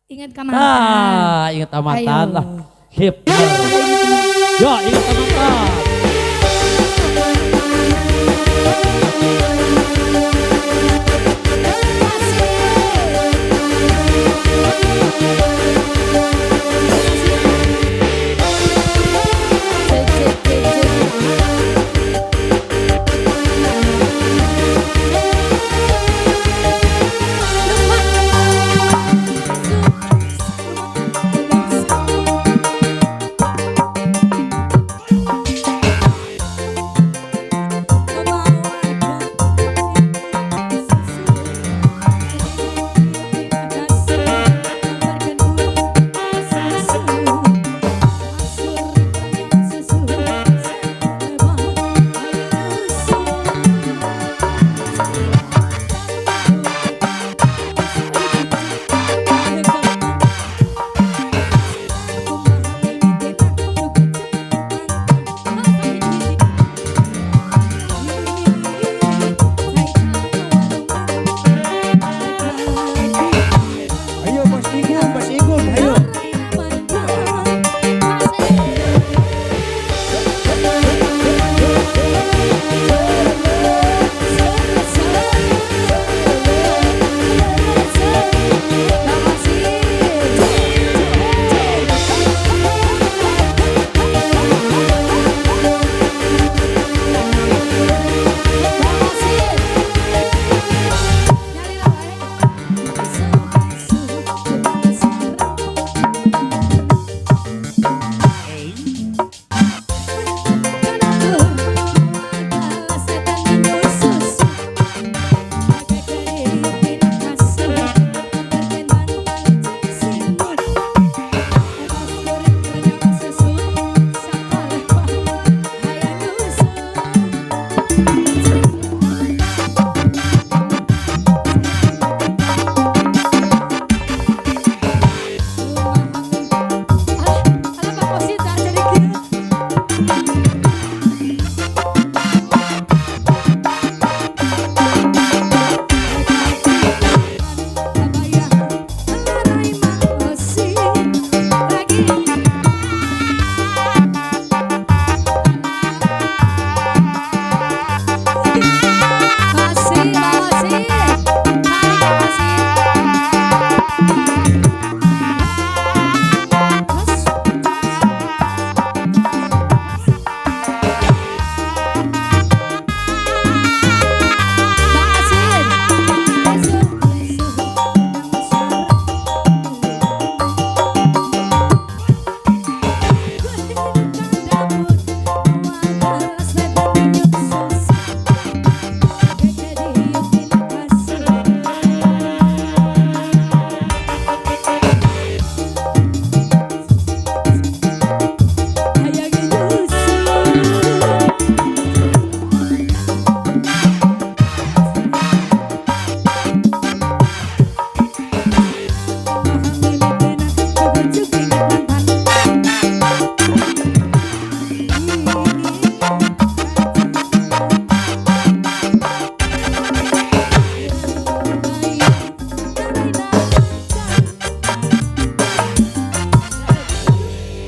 Ingat ka mantan. Ah, ingat ka mantan lah. Sip. Yo, ingat ka mantan. Ayo Mas Igun, Mas Igun, ayo.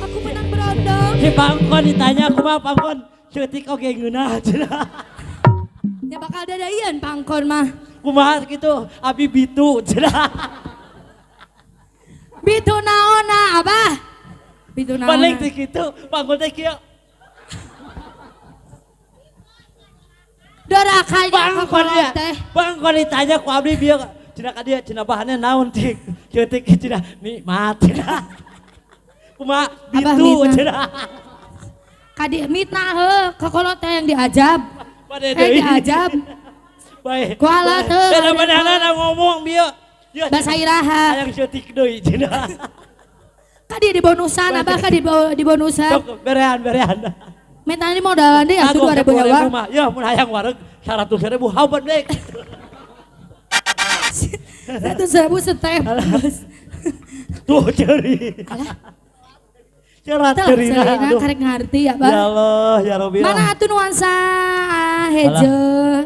Aku menang berondong. Si Pangkon ditanya kumaha Pangkon, ceutik oge ngeunah cenah. Ya bakal dadaieun Pangkon mah. Kumaha gitu, abi bitu cenah. Bitu naonna Abah? Bitu naonna. Paling teh kitu, Pangkon teh kieu. Doraka Pangkon ya. teh. Pangkon ditanya ku abdi bieu cenah ka dieu cenah bahannya naon tik. Ceutik cenah nikmat cenah. Kumaha Abah bitu mitnah. cenah. Kadi mitnah heuh kakolot teh yang diajab. Bade Eh deui. diajab. Bae. Kualat heuh. Da manehna ngomong bieu. Ya, Bahasa iraha. Hayang ceutik deui cenah. Kadi di bonusan Abah kadi di bonusan. Sok berean berean. Minta ini modalan deh atuh 2000 heula. mah. Ya mun hayang wareg 100.000 haban deui. 100.000 seteh. Tuh ceri. Alah. Cerat Tah, cerina. cerina Aduh. karek ngarti ya, Bang. Ya Allah, ya Rabbi. Mana atuh nuansa hejo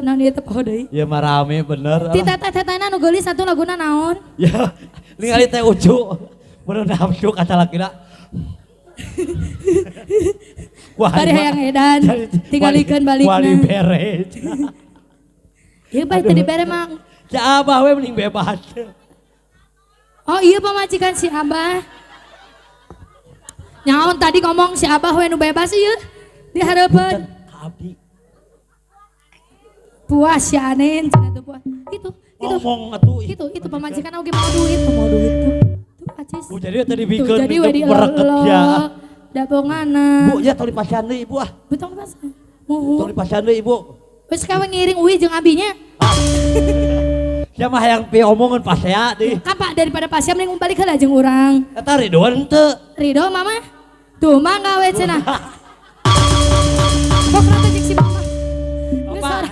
naon ieu teh poho deui. Ya mah rame bener. Ti teteh-tetehna nu geulis satu laguna naon? Ya, Ningali teh Ucu. Bener nafsu ka salakina. Wah, Bari hayang edan, tinggalikeun balikna. Wali bere. Ieu bae teu dibere mah. Si Abah we mending bebas. Oh iya pamajikan si Abah. Nyaon tadi ngomong si Abah we nu bebas ieu. Di hareupeun. Ka abdi. Puas si Anen cenah teu puas. Itu, itu. Ngomong atuh. Itu pamajikan oge mau duit, mau duit tuh. Tuh acis. Bu jadi tadi Tuh, bikeun jadi we di bereket ya. Dabongana. Bu ya tong dipasihan deui ibu ah. Bu tong dipasihan. Tong Muhun. dipasihan deui ibu. Wes kawe ngiring uwi jeung abinya. Sia mah hayang pi omongan pasea deui. Kan Pak daripada pasea mending balik heula jeung urang. Eta ridoan teu. Ridho mama. Tuh mangga we cenah. Bok rata jeung si mama. Geus Apa? ora.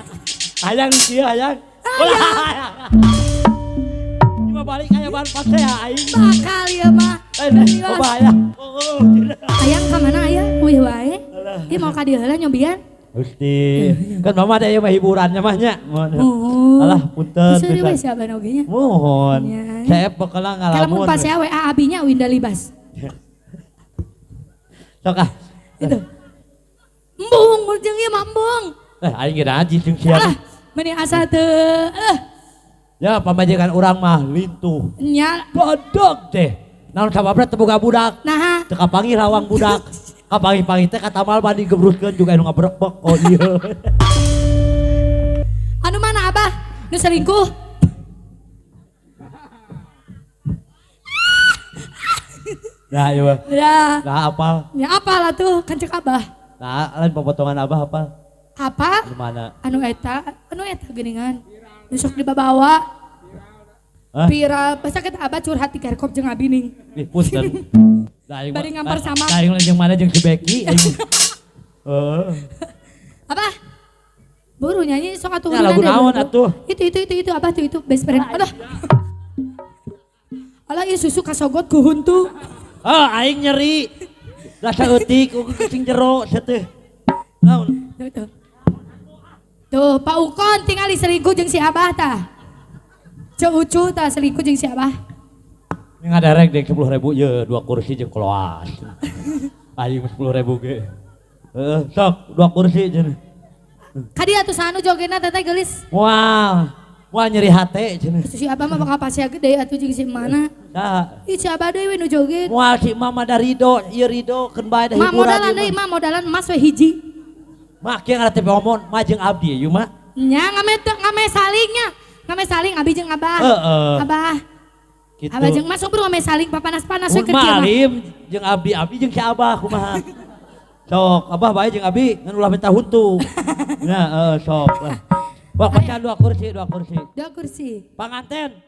Hayang kieu hayang. Ulah. Ieu mah balik aya bahan pasea aing. Bakal ieu mah. Eh, Liwat. coba hayang. Oh, Hayang ka mana aya? Uih wae. Ieu mau ka dieu heula nyobian. Gusti, kan mama ada yang mah hiburannya mah nya. Oh. Alah, punten. Seuri we pisan. si abah oge nya. Mohon. Ya. Saya pokoknya Kalau ngalamun. mun pasea WA abinya Winda Libas. Sok ah. Itu. Embung jeung ieu mah embung. Eh, aing ge najis jeung sia. Alah, meni asa teu eh Ya, pamajikan urang mah lintuh. nya Bodog teh. Naon sababna teu boga budak. naha Teu kapanggih lawang budak. Kapanggih-panggih teh katamal bandi gebruskeun juga anu ngabrekbek. Oh iya. Anu mana Abah? Nu selingkuh? Nah, iya mah. Ya, Nah, apal. ya apalah tuh kan cek Abah. Nah, lain pemotongan abah apa? Apa? Gimana? Anu eta geuningan. Nu sok dibabawa. Hah? Viral, basa kita Abah curhat di Kerkop jeung abi ning. Ih, punten. Nah, aing mah- Bari ngampar sama. Nah, aing jeung mana jeung si Becky aing. Heeh. Apa? Buru nyanyi sok atuh Ya, lagu urunan deh, naon buru. atuh? Itu Abah tuh itu best friend. Alah. Alah ieu susu kasogot ku huntu. Ah, aing nyeri. Rasa eutik kucing jero sia teh. Naon? Tuh, tuh. Tuh, Pak Ukon tingali selingkuh jeung si Abah tah. Ceu Ucu tah selingkuh jeung si Abah. Ini ngadarek deh 10.000 ye, 2 kursi jeung keloas. Aing 10.000 ge. Heeh, sok 2 kursi jeung. Kadi atuh sanu jogena teteh geulis. Moal. Moal nyeri hate cenah. Si Abah mah bakal pasea gede atuh jeung si mana. Saha? Ih si Abah deui we nu joget. Moal si mama da Ridho, ieu Ridho keun bae da Ma hiburan. modalan ieu deui mah. mah modalan emas we hiji. Mah kieu ngaran teh omon, mah jeung abdi ieu mah. Nya ngame teu ngame salingnya. Ngame saling abi jeung Abah. Heeh. Abah. Gitu. Abah jeung masuk bro ngame saling papanas-panas we Mun keur kieu mah mah. alim jeung abdi, abdi jeung si Abah kumaha. Sok, Abah bae jeung abi ngan ulah minta huntu. Nah, heeh sok lah. Wah, pacan 2 kursi, 2 kursi. 2 kursi. Panganten.